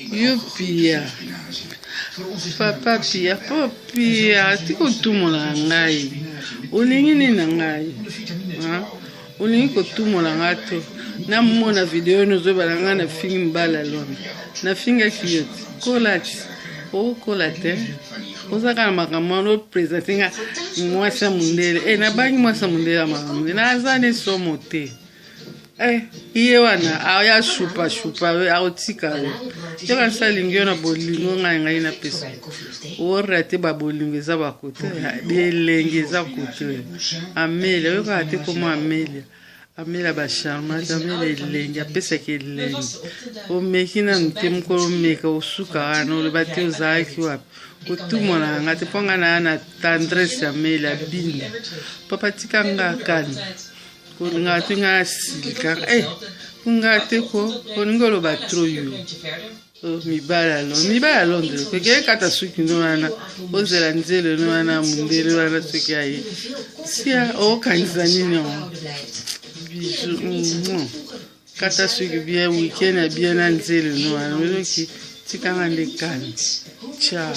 Yo pia papa pia po pia tika otumola ngai olingi nini na ngai olingi kotumola ngai to namona video nozobala ngai nafingi mobali alona nafingaki yo te kola ti okola te oza kaka na makambo wana opresente nga mwasi ya mondele e nabangi mwasi ya mondele ya makambo naza ne somo te Eh, ye wana aya shupa shupa akotika yo yo kanisa alingi yo na bolingo ngai ngai napesa orate babolingo eza bakote bilengi eza kote oyo amelia oyokaka te komo amelia amelia bacharmante amelia elengi apesaka elengi omeki nanu te mokolo omeka osuka wana oloba te ozalaki wapi kotumonaka nga te mpo ngai naya na tendresse amelia bina papa tika nga kani Kolingaka te ngai asilika eh nga te ko olingi oloba trop yo oh, mibali ya Londres mibali ya Londres kokeye kata suki no wana ozela nzele no wana mundele wana soki aye sia okanisa nini yango bijou mm, kata suki bien weekend ya bien na nzele no wana oyoki tikanga nde kani ciao.